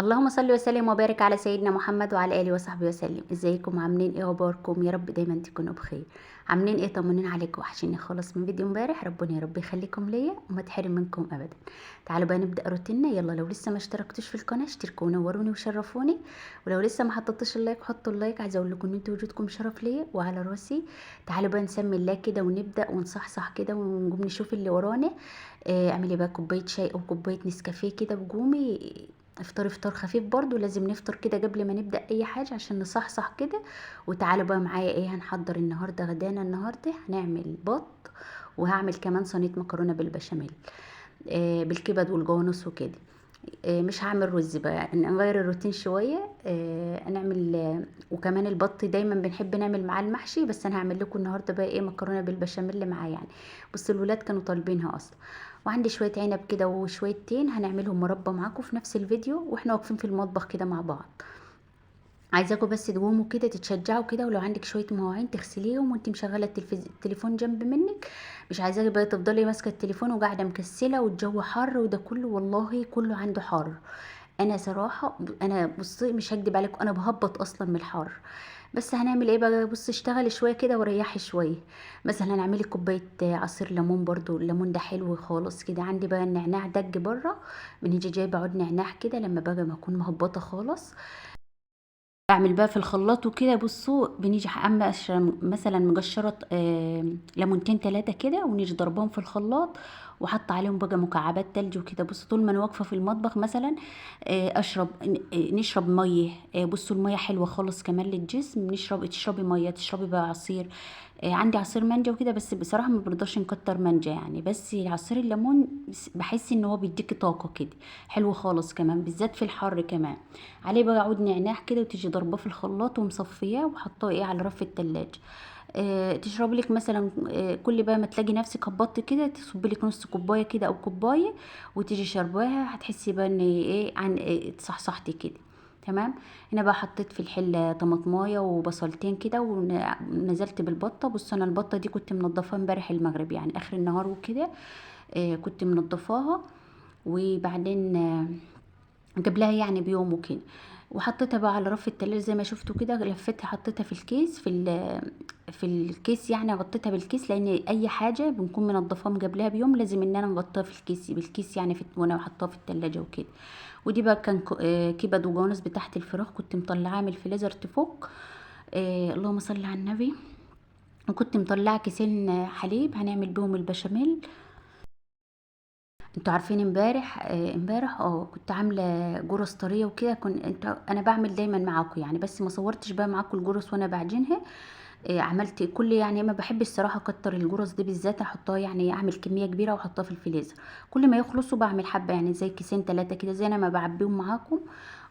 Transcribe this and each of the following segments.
اللهم صل وسلم وبارك على سيدنا محمد وعلى اله وصحبه وسلم. ازيكم؟ عاملين ايه؟ اخباركم؟ يا رب دايما تكونوا بخير. عاملين ايه؟ طمنين عليكم، وحشيني خالص من فيديو امبارح. ربنا يا رب يخليكم ليا وما تحرم منكم ابدا. تعالوا بقى نبدا روتيننا. يلا لو لسه ما اشتركتوش في القناة اشتركوا ونوروني وشرفوني، ولو لسه ما حطيتوش ال like حطوا ال like. عايزه اقول لكم ان انتوا وجودكم شرف ليا وعلى راسي. تعالوا بقى نسمي الله كده ونبدا ونصحصح كده ونقوم نشوف اللي ورانا. اعملي بقى كوباية شاي او كوباية نسكافيه كده وقومي افطري فطار خفيف. برضو لازم نفطر كده قبل ما نبدأ اي حاجة عشان نصحصح كده. وتعالوا بقى معايا ايه هنحضر النهاردة غدانا. النهاردة هنعمل بط، وهعمل كمان صينية مكرونة بالبشاميل، بالكبد والجوانص وكده. مش هعمل رز بقى، نغير الروتين شوية. نعمل وكمان البط دايما بنحب نعمل معاه المحشي، بس انا هعمل لكم النهارده بقى ايه مكرونه بالبشاميل معاه يعني. بصوا الولاد كانوا طالبينها اصلا. وعندي شوية عنب كده وشوية تين هنعملهم مربى معاكم في نفس الفيديو واحنا واقفين في المطبخ كده مع بعض. عايزاكم بس تقوموا كده تتشجعوا كده، ولو عندك شوية مواعين تغسليهم وانت مشغله التليفون جنب منك. مش عايزاكي بقى تفضلي ماسكه التليفون وقاعدة مكسله والجو حر وده كله، والله كله عنده حر. انا صراحة انا بصي مش هكدب عليكم، انا بهبط اصلا من الحر، بس هنعمل ايه بقى؟ بصي اشتغلي شوية كده وريحي شوية. مثلا اعملي كوباية عصير ليمون، برضو الليمون ده حلو خالص كده. عندي بقى النعناع دج بره، بنيجي جايبه عود نعناع كده لما بقى ما اكون مهبطه خالص، بعمل بقى في الخلاط وكده. بصوا بنيجي اما مثلا مقشره ليمونتين 3 كده، ونيجي ضربهم في الخلاط وحط عليهم بقى مكعبات تلج وكده. بصوا طول ما انا واقفة في المطبخ مثلا، اشرب نشرب مية. بصوا المية حلوة خالص كمان للجسم. تشربي مية، تشربي بقى عصير. عندي عصير مانجا وكده، بس بصراحة ما برضاش نكتر مانجا يعني، بس عصير الليمون بحس ان هو بيديكي طاقة كده حلو خالص كمان، بالذات في الحر كمان. عليه بقى عود نعناع كده وتيجي ضرباه في الخلاط ومصفياه وحطاه ايه على رف التلاجة. تشربي لك مثلا، كل بقى ما تلاقي نفسك هبطت كده تصبي لك نص كوباية كده او كوباية وتيجي شرباها، هتحسي بقى ان ايه عن اتصحصحتي كده. تمام. هنا بقى حطيت في الحلة طماطمايه وبصلتين كده ونزلت بالبطه. بصوا انا البطة دي كنت منضفاها امبارح المغرب يعني اخر النهار وكده، كنت منضفاها وبعدين قبلها يعني بيوم وكده، وحطيتها بقى على رف التلاجة زي ما شفتوا كده. لفتها حطيتها في الكيس، في الكيس يعني غطيتها بالكيس، لان اي حاجة بنكون منضفاها من قبلها بيوم لازم ان انا نغطيها في الكيس بالكيس يعني وانا حطاها في التلاجة وكده. ودي بقى كان كبد وجوانص بتاعت الفراخ كنت مطلعاها من الفريزر تفك. اللهم صل على النبي. وكنت مطلعه كيسين حليب هنعمل بيهم البشاميل. انتوا عارفين امبارح كنت عامله جرس طرية وكده. انا بعمل دايما معاكم يعني، بس ما صورتش بقى معاكم الجرس وانا بعجنها. عملت كل يعني ما بحبش الصراحة اكتر الجرس دي بالذات، احطها يعني اعمل كمية كبيرة واحطها في الفريزر. كل ما يخلصوا بعمل حبه يعني زي كيسين 3 كده زي انا ما بعبيهم معاكم،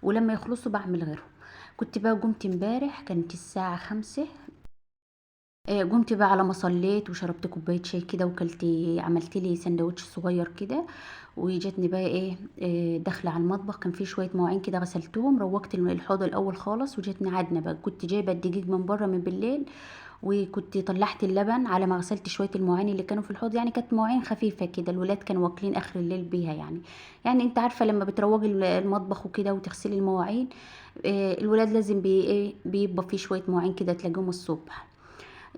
ولما يخلصوا بعمل غيرهم. كنت بقى قمت امبارح كانت الساعة 5، قمت بقى على ما صليت وشربت كوباية شاي كده وكلت، عملت لي سندوتش صغير كده. وجتني بقى ايه، داخله على المطبخ كان في شوية مواعين كده غسلتهم، روقت الحوض الاول خالص. وجتني عدنه بقى، كنت جايبه الدقيق من بره من بالليل، وكنت طلعت اللبن على ما غسلت شوية المواعين اللي كانوا في الحوض. يعني كانت مواعين خفيفة كده، الولاد كانوا واكلين اخر الليل بيها يعني. يعني انت عارفه لما بتروقي المطبخ وكده وتغسلي المواعين، الولاد لازم بيبقى في شوية مواعين كده تلاقيهم الصبح.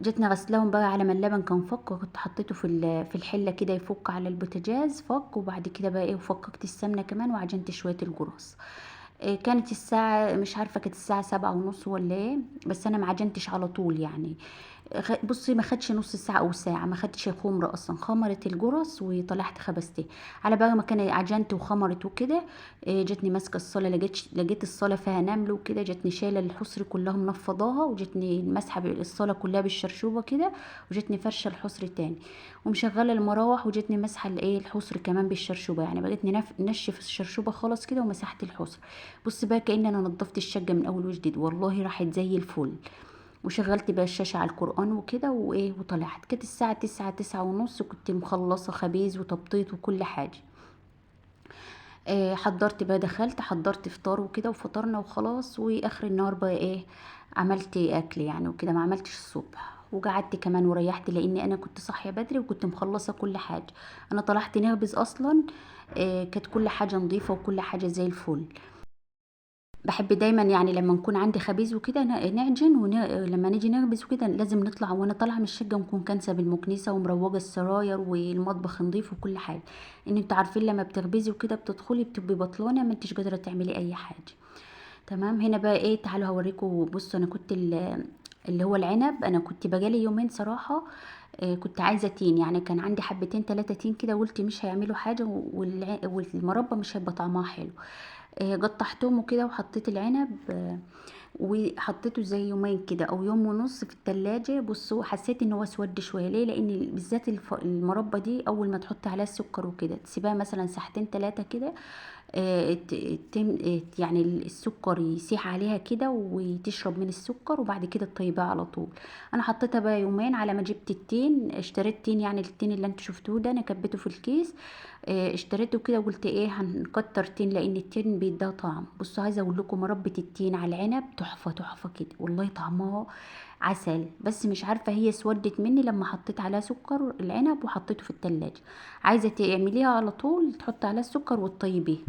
جتنا غسلهم بقى على ما اللبن كان فك، وكنت حطيته في الحلة كده يفك على البوتاجاز فك. وبعد كده بقى ايه وفككت السمنة كمان وعجنت شوية الجرس. كانت الساعة مش عارفه كانت الساعة 7:30 ولا ايه، بس انا ما عجنتش على طول يعني. بصي ما خدش نص ساعة او ساعة، ما خدش خمره اصلا، خمرت الجرس وطلعت خبزتها. على بقى ما كان عجنت وخمرت وكده، جتني ماسكه الصاله، لقيت الصاله فيها نمل وكده، جتني شايله الحصر كلها منفضاها، وجتني مسحه الصاله كلها بالشرشوبه كده، وجتني فرشه الحصر تاني ومشغله المراوح، وجتني مسحه الحصر كمان بالشرشوبه يعني. بقيت نشف الشرشوبه خالص كده ومسحت الحصر. بصي بقى كأن انا نظفت الشقة من اول وجديد، والله راحت زي الفل. وشغلت بقى الشاشة على القرآن وكده وايه، وطلعت كانت الساعة 9، 9:30، كنت مخلصة خبيز وتبطيط وكل حاجة. حضرت بقى، دخلت حضرت فطار وكده وفطرنا وخلاص. واخر النهار بقى ايه عملت اكل يعني وكده، ما عملتش الصبح. وقعدت كمان وريحت لاني انا كنت صاحية بدري وكنت مخلصة كل حاجة. انا طلعت نخبز اصلا، كانت كل حاجة نظيفة وكل حاجة زي الفل. بحب دايما يعني لما نكون عندي خبيز وكده نعجن، ولما نيجي نخبز وكده لازم نطلع، وانا طالعه من الشقة نكون كانسه بالمكنسه ومروجه السراير والمطبخ نظيف وكل حاجة. ان انتوا عارفين لما بتخبزي وكده بتدخلي بتبقي بطلانه، ما انتش قادرة تعملي اي حاجة. تمام. هنا بقى ايه، تعالوا هوريكم. بصوا انا كنت اللي هو العنب، انا كنت بقالي يومين صراحة، كنت عايزه تين، يعني كان عندي حبتين 3 تين كده، وقلت مش هيعملوا حاجة والمربى مش هيبقى طعمها حلو. قطعتهم وكده وحطيت العنب، وحطيته زي يومين كده او يوم ونص في التلاجة. بصوا حسيت ان هو اسود شوية. ليه؟ لان بالذات المربى دي اول ما تحطي عليها السكر وكده تسيبها مثلا ساعتين 3 كده، يعني السكر يسيح عليها كده وتشرب من السكر، وبعد كده تطيبها على طول. انا حطيتها بقى يومين على ما جبت التين، اشتريت تين، يعني التين اللي انتوا شفتوه ده انا كبيته في الكيس، اشتريته كده وقلت ايه هنكتر تين لان التين بيديها طعم. بصوا عايزه اقول لكم مربى التين على العنب تحفة تحفة كده والله، طعمها عسل. بس مش عارفه هي اسودت مني لما حطيت عليها سكر العنب وحطيته في التلاجة. عايزه تعمليها على طول تحطي عليها السكر وتطيبيها،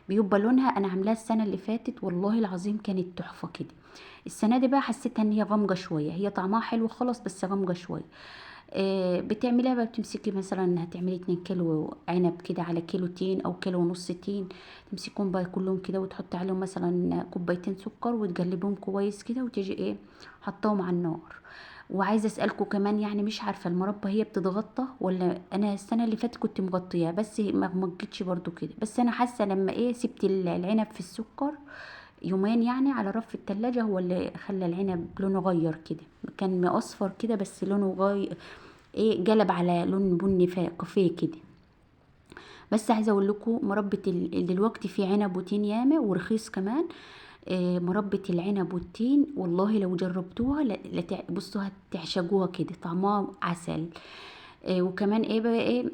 بيبقى لونها. انا عاملاها السنة اللي فاتت والله العظيم كانت تحفة كده. السنة دي بقى حسيتها ان هي غامقه شوية، هي طعمها حلو خالص بس غامقه شوية. بتعمليها بقى، بتمسكي مثلا هتعملي 2 كيلو عنب كده على كيلو تين او كيلو ونص تين، تمسكيهم بقى كلهم كده وتحطي عليهم مثلا كوبايتين سكر وتقلبهم كويس كده، وتيجي ايه حطاهم على النار. وعايزه اسالكم كمان، يعني مش عارفه المربى هي بتتغطى ولا، انا السنة اللي فاتت كنت مغطياها بس ما غمقتش برضو كده، بس انا حاسه لما ايه سبت العنب في السكر يومين يعني على رف التلاجة هو اللي خلى العنب لونه غير كده، كان مقصفر كده بس لونه غير ايه، قلب على لون بني كافيه كده. بس عايزه اقول لكم مربى دلوقتي في عنب وتين ياما ورخيص كمان. مربى العنب والتين والله لو جربتوها بصوا هتعشقوها كده، طعمها عسل. وكمان ايه بقى ايه،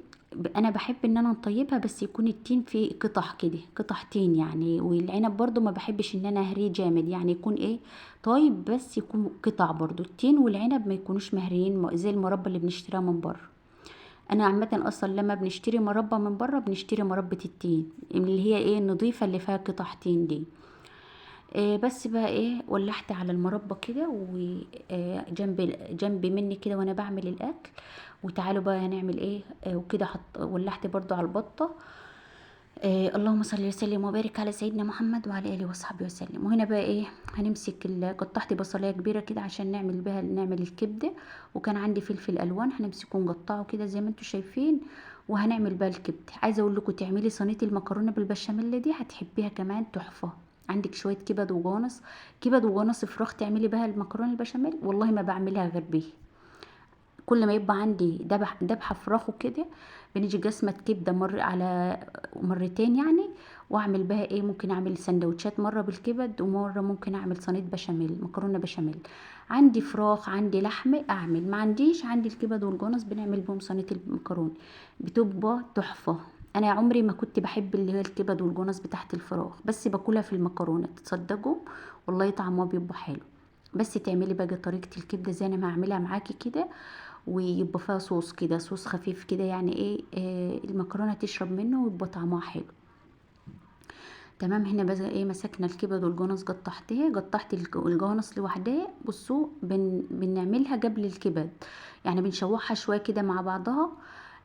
انا بحب ان انا نطيبها بس يكون التين فيه قطع كده، قطع تين يعني، والعنب برضو ما بحبش ان انا اهريه جامد، يعني يكون ايه طيب بس يكون قطع برضو. التين والعنب ما يكونوش مهريين زي المربى اللي بنشتريها من بره. انا عامة اصلا لما بنشتري مربى من بره بنشتري مربى التين اللي هي ايه النظيفة اللي فيها قطع تين دي. بس بقى ايه ولحت على المربى كده جنب مني كده وانا بعمل الاكل. وتعالوا بقى هنعمل ايه، وكده ولحت برضو على البطة. اللهم صل وسلم وبارك على سيدنا محمد وعلى اله وصحبه وسلم. وهنا بقى ايه هنمسك قطعت بصلايه كبيرة كده عشان نعمل بها نعمل الكبده، وكان عندي فلفل الوان هنمسكه ونقطعه كده زي ما انتم شايفين، وهنعمل بقى الكبده. عايزه اقول لكم تعملي صينية المكرونه بالبشاميل دي هتحبيها كمان تحفة. عندك شوية كبد وجانص، كبد وجانص فراخ تعملي بها المكرونه البشاميل، والله ما بعملها غير بيه. كل ما يبقى عندي ذبحه فراخ وكده بنيجي قسمه كبده مر على مرتين يعني، واعمل بها ايه، ممكن اعمل سندوتشات مرة بالكبد، ومرة ممكن اعمل صينية بشاميل مكرونه بشاميل. عندي فراخ عندي لحمه اعمل، ما عنديش عندي الكبد والجانص بنعمل بهم صينية المكرونه بتبقى تحفة. انا عمري ما كنت بحب اللي هي الكبد والجونص بتاعت الفراخ، بس باكلها في المكرونه تصدقوا والله طعمها بيبقى حلو. بس تعملي بقى طريقه الكبده زي انا ما هعملها معاكي كده، ويبقى فيها صوص كده، صوص خفيف كده، يعني ايه، المكرونه تشرب منه ويبقى طعمها حلو. تمام. هنا بقى ايه مسكنا الكبد والجونص، قطعتها، قطعت الجونص لوحدها. بصوا بنعملها قبل الكبد، يعني بنشوحها شوية كده مع بعضها،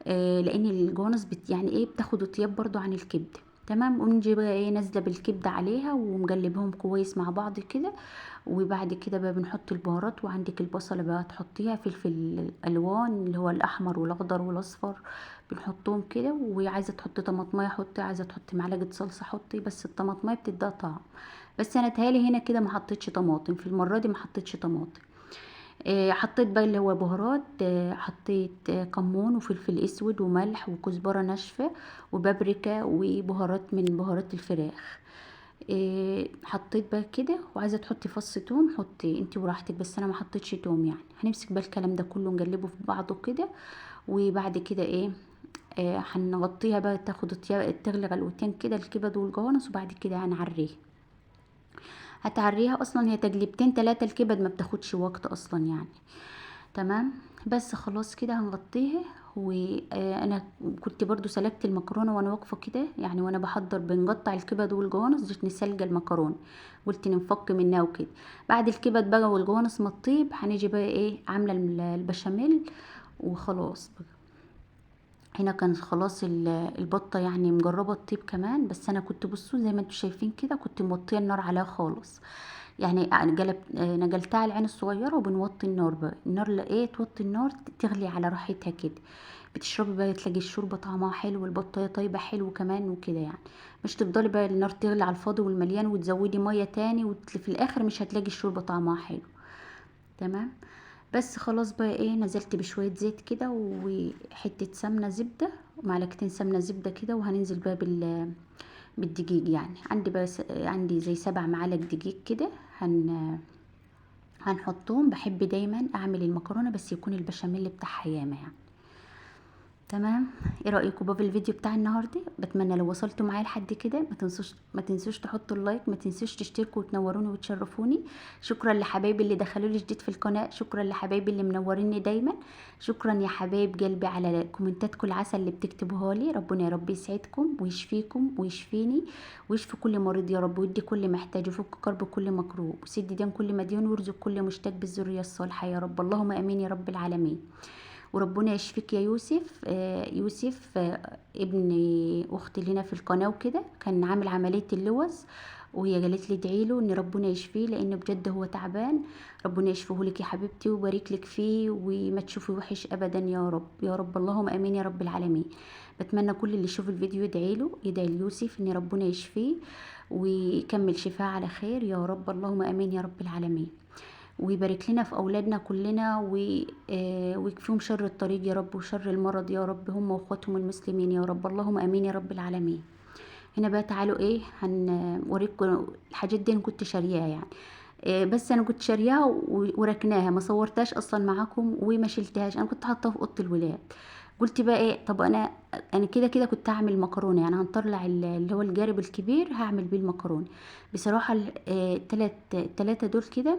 لان الجونص يعني ايه بتاخد طياب برضو عن الكبده. تمام. ونجي بقى ايه نازله بالكبده عليها ومقلبهم كويس مع بعض كده، وبعد كده بقى بنحط البهارات، وعندك البصله بقى تحطيها، فلفل الالوان اللي هو الاحمر والاخضر والاصفر بنحطهم كده، وعايزه تحطي طماطميه حطي، عايزه تحطي معلقه صلصه حطي، بس الطماطميه بتديها طعم. بس انا تهيالي هنا كده ما حطيتش طماطم في المرة دي، ما حطيتش طماطم. حطيت بقى اللي هو بهارات، حطيت كمون وفلفل اسود وملح وكزبره ناشفة وبابريكا وبهارات من بهارات الفراخ. حطيت بقى كده. وعايزه تحطي فص توم حطي انتي وراحتك، بس انا ما حطيتش توم يعني. هنمسك بقى الكلام ده كله نقلبه في بعضه كده، وبعد كده ايه، هنغطيها بقى تاخد تغلي غلوتين كده الكبد والجوانص، وبعد كده هنعريها. هتعريها اصلا هي تقلبتين 3 الكبد ما بتاخدش وقت اصلا يعني. تمام. بس خلاص كده هنغطيها وانا كنت برضو سلقت المكرونه وانا واقفة كده يعني، وانا بحضر بنقطع الكبد والجوانص، جيت نسلق المكرونه قلت ننفك منها وكده. بعد الكبد بقى والجوانص ما تطيب هنيجي بقى ايه عامله البشاميل وخلاص بقى. هنا كان خلاص البطة يعني مجربه تطيب كمان، بس انا كنت بصوا زي ما انتم شايفين كده كنت موطيه النار عليها خالص يعني، نقلتها على العين الصغيرة وبنوطي النار بقى. النار ايه توطي النار تغلي على راحتها كده، بتشربي بقى تلاقي الشوربة طعمها حلو والبطايه طيبة حلو كمان وكده يعني. مش تفضلي بقى النار تغلي على الفاضي والمليان وتزودي مية تاني وفي الاخر مش هتلاقي الشوربة طعمها حلو. تمام. بس خلاص بقى ايه نزلت بشوية زيت كده وحتة سمنه زبدة ومعلقتين سمنه زبدة كده، وهننزل بقى بالدقيق يعني. عندي بقى عندي زي 7 معالق دقيق كده هنحطهم. بحب دايما اعمل المكرونه بس يكون البشاميل بتاعها ياما يعني. تمام. ايه رايكم بقى في الفيديو بتاع النهارده؟ بتمنى لو وصلتوا معايا لحد كده ما تنسوش تحطوا اللايك، ما تنسوش تشتركوا وتنوروني وتشرفوني. شكرا لحبايبي اللي دخلوا لي جديد في القناة، شكرا لحبايبي اللي منوريني دايما، شكرا يا حبايب قلبي على كومنتاتكم العسل اللي بتكتبوها لي. ربنا يا رب يسعدكم ويشفيكم ويشفيني ويشفي كل مريض يا رب، ويدي كل محتاج ويفك كرب كل مكروب ويسد دين كل مديون ويرزق كل مشتاق بالذريه الصالحة يا رب. اللهم امين يا رب العالمين. وربنا يشفيك يا يوسف. يوسف ابن اختي لنا في القناة وكده، كان عامل عملية اللوز، وهي قالت لي ادعي له ان ربنا يشفيه لانه بجد هو تعبان. ربنا يشفيه لك يا حبيبتي ويبارك لك فيه وما تشوفي وحش ابدا يا رب يا رب. اللهم امين يا رب العالمين. بتمنى كل اللي يشوف الفيديو يدعي له، يدعي ليوسف ان ربنا يشفيه ويكمل شفاه على خير يا رب. اللهم امين يا رب العالمين. ويبارك لنا في اولادنا كلنا ويكفيهم شر الطريق يا رب وشر المرض يا رب، هم واخواتهم المسلمين يا رب. اللهم امين يا رب العالمين. هنا بقى تعالوا ايه هنوريكم الحاجات دي انا كنت شارياها يعني، بس انا كنت شارياها وركناها، ما صورتهاش اصلا معاكم وما شلتهاش، انا كنت حاطاها في اوضة الولاد. قلت بقى ايه، طب انا كده كده كنت هعمل مكرونه يعني، هنطلع اللي هو الجارب الكبير هعمل بيه المكرونه. بصراحة التلاتة دول كده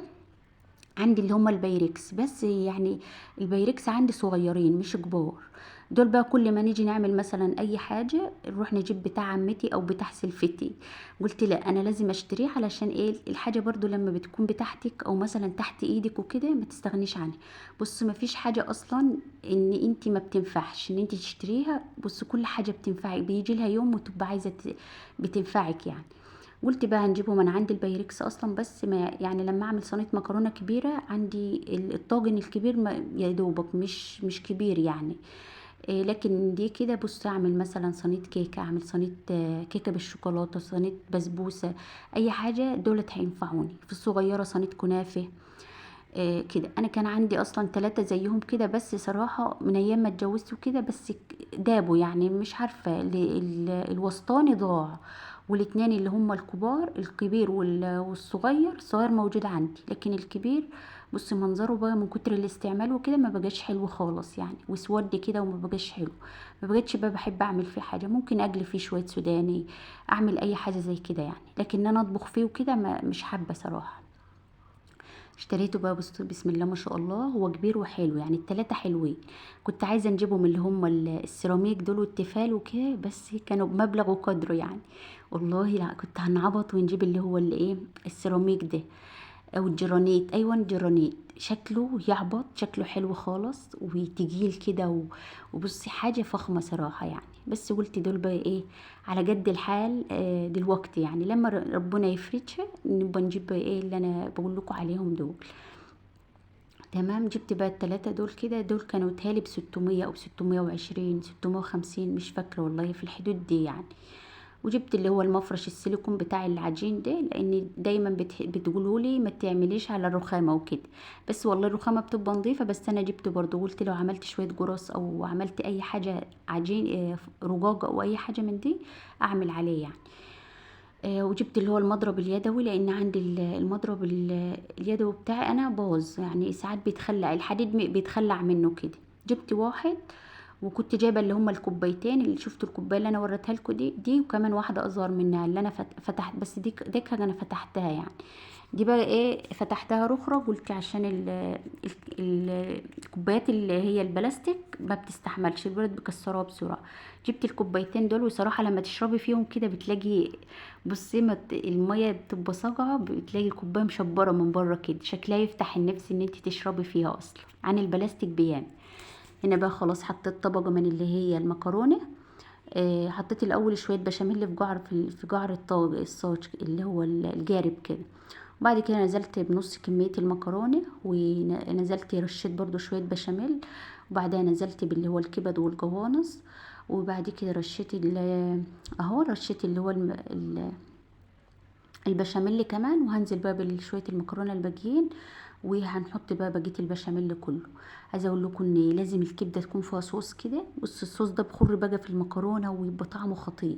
عندي اللي هما البايركس، بس يعني البايركس عندي صغيرين مش كبار. دول بقى كل ما نيجي نعمل مثلا اي حاجة نروح نجيب بتاع عمتي او بتاع سلفتي. قلت لا انا لازم اشتريه، علشان ايه الحاجة برضو لما بتكون بتاعتك او مثلا تحت ايدك وكده ما تستغنيش عنها. بص ما فيش حاجة اصلا ان انت ما بتنفعش ان انت تشتريها، بص كل حاجة بتنفعك، بيجي لها يوم وتبقى عايزه بتنفعك يعني. قلت بقى هنجيبهم، انا عندي البايركس اصلا، بس ما يعني لما اعمل صينية مكرونه كبيرة عندي الطاجن الكبير ما يا دوبك مش كبير يعني، إيه لكن دي كده بص اعمل مثلا صينية كيكة، اعمل صينية كيكة بالشوكولاته، صينية بسبوسه، اي حاجة دولت هينفعوني. في الصغيرة صينية كنافه، إيه كده. انا كان عندي اصلا 3 زيهم كده، بس صراحة من ايام ما اتجوزت وكده بس دابوا يعني، مش عارفه الوسطاني ضاع، والاتنين اللي هم الكبار، الكبير والصغير، الصغير موجود عندي لكن الكبير بص منظره بقى من كتر الاستعمال وكده ما بقاش حلو خالص يعني، واسود كده وما بقاش حلو، ما بقتش بقى بحب اعمل فيه حاجة. ممكن اقلي فيه شوية سوداني، اعمل اي حاجة زي كده يعني، لكن انا اطبخ فيه وكده مش حابة صراحة. اشتريته بقى بسم الله ما شاء الله، هو كبير وحلو يعني، التلاتة حلوين. كنت عايزه نجيبهم اللي هم السيراميك دول والتيفال وكده، بس كانوا بمبلغ وقدره يعني، والله لا كنت هنعبط ونجيب اللي هو اللي ايه السيراميك ده او الجرانيت. ايوه الجرانيت شكله يعبط، شكله حلو خالص وتقيل كده وبصي حاجة فخمة صراحة يعني. بس قلت دول بقى ايه على قد الحال دلوقتي يعني، لما ربنا يفرجها نبقى نجيب بقى ايه اللي انا بقول لكم عليهم دول. تمام. جبت بقى التلاتة دول كده، دول كانوا تهالي بستمية او ستمية وعشرين، ستمية وخمسين، مش فاكرة والله، في الحدود دي يعني. وجبت اللي هو المفرش السيليكون بتاع العجين ده، لان دايما بتقولوا لي ما تعمليش على الرخامه وكده، بس والله الرخامه بتبقى نظيفة، بس انا جبته برضو قلت لو عملت شوية جرس او عملت اي حاجة عجين، رجاج او اي حاجة من دي اعمل عليه يعني. وجبت اللي هو المضرب اليدوي، لان عندي المضرب اليدوي بتاعي انا باظ يعني، ساعات بيتخلع الحديد، بيتخلع منه كده. جبت واحد، وكنت جايبه اللي هما الكوبايتين اللي شفتوا الكوباية اللي انا وريتها لكم دي، وكمان واحدة اصغر منها اللي انا فتحت، بس دي انا فتحتها يعني، دي بقى ايه فتحتها رخرة، قلت عشان الكوبايات اللي هي البلاستيك ما بتستحملش الولاد، بيكسروها بسرعة. جبت الكوبايتين دول، وصراحة لما تشربي فيهم كده بتلاقي بصي ما المية بتبقى صاقعة، بتلاقي الكوباية مشبرة من بره كده، شكلها يفتح النفس ان انت تشربي فيها اصلا عن البلاستيك بيام. هنا بقى خلاص حطيت طبقة من اللي هي المكرونة. حطيت الاول شوية بشاميل في جعر، في جعر الصاج اللي هو الجارب كده. وبعد كده نزلت بنص كمية المكرونة، ونزلت رشيت برضو شوية بشاميل، وبعدها نزلت باللي هو الكبد والجوانص، وبعد كده رشيت اهو رشيت اللي هو البشاميل كمان. وهنزل بقى بشوية المكرونة الباقيين، وهنحط بقى بقية البشاميل كله. عايزة اقول لكم ان لازم الكبدة تكون فيها صوص كده. بص الصوص ده بخر بقى في المكرونة ويبقى طعمه خطير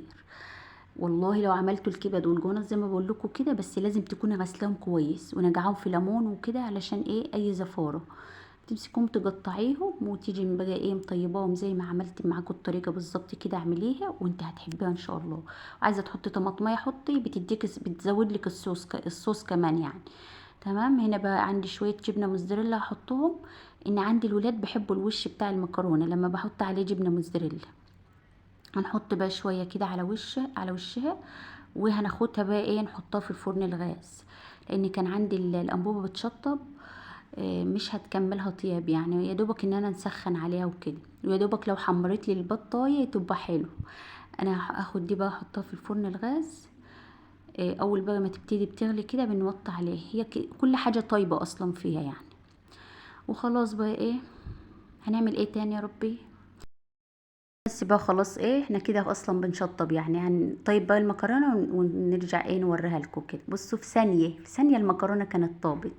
والله. لو عملتوا الكبد والجوانص زي ما بقول لكم كده، بس لازم تكوني غسلاهم كويس ونقعاهم في ليمون وكده، علشان ايه اي زفاره. تمسكهم تقطعيهم وتيجي بقى ايه مطيباهم زي ما عملت معاكم الطريقة بالظبط كده، اعمليها وانت هتحبيها ان شاء الله. عايزه تحطي طماطميه حطي، بتزود لك الصوص كمان يعني. تمام. هنا بقى عندي شوية جبنه موزاريلا هحطهم، ان عندي الولاد بيحبوا الوش بتاع المكرونه لما بحط عليه جبنه موزاريلا. هنحط بقى شوية كده على وشها، وهناخدها بقى ايه نحطها في الفرن الغاز، لان كان عندي الانبوبة بتشطب، مش هتكملها طياب يعني، يا دوبك ان انا نسخن عليها وكده، ويا دوبك لو حمرت لي البطايه تبقى حلو. انا هاخد دي بقى احطها في الفرن الغاز. اول بقى ما تبتدي بتغلي كده بنوطي عليها، هي كل حاجة طيبة اصلا فيها يعني. وخلاص بقى ايه هنعمل ايه تاني يا ربي؟ بس بقى خلاص ايه احنا كده اصلا بنشطب يعني. هنطيب بقى المكرونه ونرجع ايه نوريها لكم كده. بصوا في ثانية، في ثانية المكرونه كانت طابت،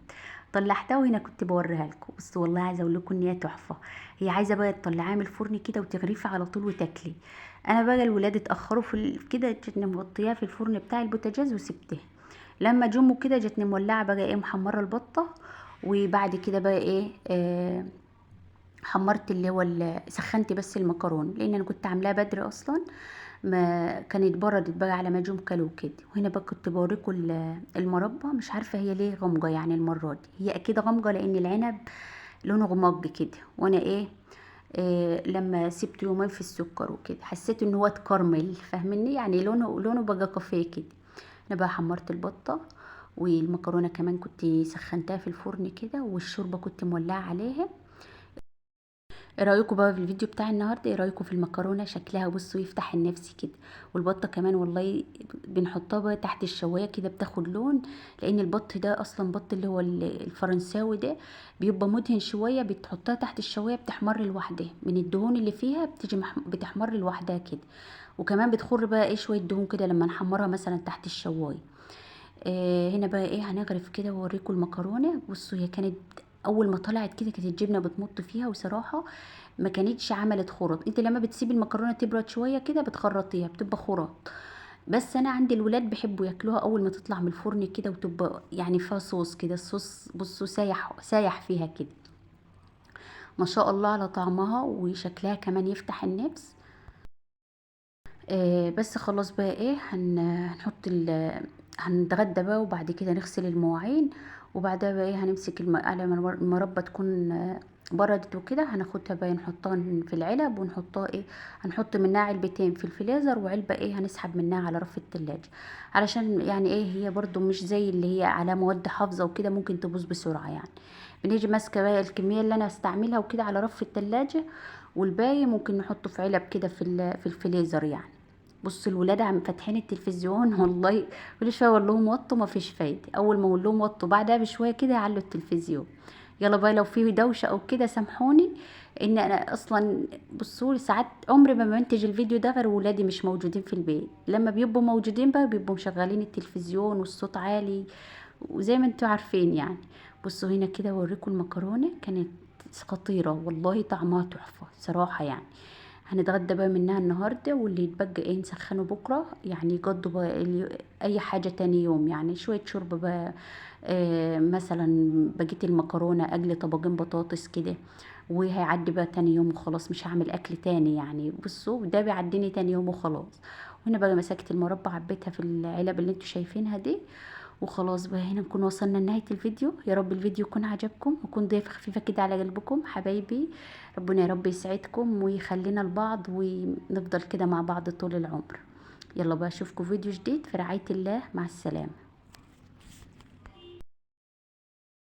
طلعتها وهنا كنت بوريها لكم. بصوا والله عايزه اقول لكم ان هي تحفة. هي عايزه بقى تطلعيها من الفرن كده وتغرفي على طول وتاكلي. انا بقى الولاد اتاخروا في كده، جتني مغطياها في الفرن بتاع البوتاجاز وسبتها لما جم كده، جتني مولعه بقى ايه محمرة البطة. وبعد كده بقى ايه حمرت اللي هو سخنت بس المكرونه، لان انا كنت عاملاها بدري اصلا، ما كانت بردت بقى على ما جم كلوا كده. وهنا بقى كنت بوريكم المربى، مش عارفه هي ليه غامقه يعني المرة دي، هي اكيد غامقه لان العنب لونه غماق كده، وانا ايه، لما سبته يومين في السكر وكده حسيت ان هو اتكرمل، فاهمني يعني، لونه بقى كافيه كده. انا بقى حمرت البطة والمكرونه كمان كنت سخنتها في الفرن كده، والشوربه كنت مولعه عليها. ايه رايكم بقى في الفيديو بتاع النهارده؟ ايه رايكم في المكرونه؟ شكلها بصوا يفتح النفس كده، والبطه كمان والله بنحطها بقى تحت الشوايه كده بتاخد لون، لان البط ده اصلا بط اللي هو الفرنساوي ده بيبقى مدهن شوية، بتحطها تحت الشوايه بتحمر لوحدها من الدهون اللي فيها، بتيجي بتحمر لوحدها كده، وكمان بتخر بقى ايه شوية دهون كده لما نحمرها مثلا تحت الشوايه. هنا بقى ايه هنغرف كده واوريكم المكرونه. بصوا هي كانت اول ما طلعت كده كانت الجبنة بتمط فيها، وصراحة ما كانتش عملت خرط. انت لما بتسيبي المكرونه تبرد شوية كده بتخرطيها بتبقى خرط، بس انا عندي الولاد بيحبوا ياكلوها اول ما تطلع من الفرن كده، وتبقى يعني فيها صوص كده، الصوص بصوا سايح سايح فيها كده، ما شاء الله على طعمها وشكلها كمان يفتح النفس. بس خلاص بقى ايه هنحط هنتغدى بقى، وبعد كده نغسل المواعين، وبعدها بقى ايه هنمسك على ما المربى تكون بردت وكده، هناخدها بقى نحطها في العلب، ونحطها ايه هنحط منها علبتين في الفريزر، وعلبة ايه هنسحب منها على رف التلاجة، علشان يعني ايه هي برضو مش زي اللي هي على مواد حافظة وكده ممكن تبوظ بسرعة يعني. بنيجي ماسكة بقى الكمية اللي انا هستعملها وكده على رف التلاجة، والباقي ممكن نحطه في علب كده في الفريزر يعني. بصوا الولاد عم فاتحين التلفزيون والله كل شوية اقول لهم وطوا ما فيش فايده، اول ما اقول لهم وطوا بعدها بشوية كده يعلوا التلفزيون. يلا بقى لو في دوشه او كده سامحوني، ان انا اصلا بصوا ساعات عمري ما بنتج الفيديو ده غير ولادي مش موجودين في البيت، لما بيبقوا موجودين بقى بيبقوا مشغلين التلفزيون والصوت عالي وزي ما انتوا عارفين يعني. بصوا هنا كده اوريكم المكرونه كانت خطيرة والله، طعمها تحفة صراحة يعني. هنتغدى بقى منها النهارده، واللي يتبقى ايه نسخنه بكره يعني، يقضوا بقى اي حاجة تاني يوم يعني، شوية شوربة بقى، مثلا بقية المكرونه، اجل طبقين بطاطس كده، وهيعدي بقى تاني يوم وخلاص، مش هعمل اكل تاني يعني. بصوا ده بيعديني تاني يوم وخلاص. وهنا بقى مسكت المربى عبيتها في العلب اللي انتوا شايفينها دي، وخلاص بقى هنا نكون وصلنا لنهاية الفيديو. يا رب الفيديو يكون عجبكم ويكون ضيافة خفيفة كده على قلبكم حبايبي. ربنا يا رب يسعدكم ويخلينا لبعض ونفضل كده مع بعض طول العمر. يلا بقى اشوفكم فيديو جديد في رعاية الله. مع السلامة.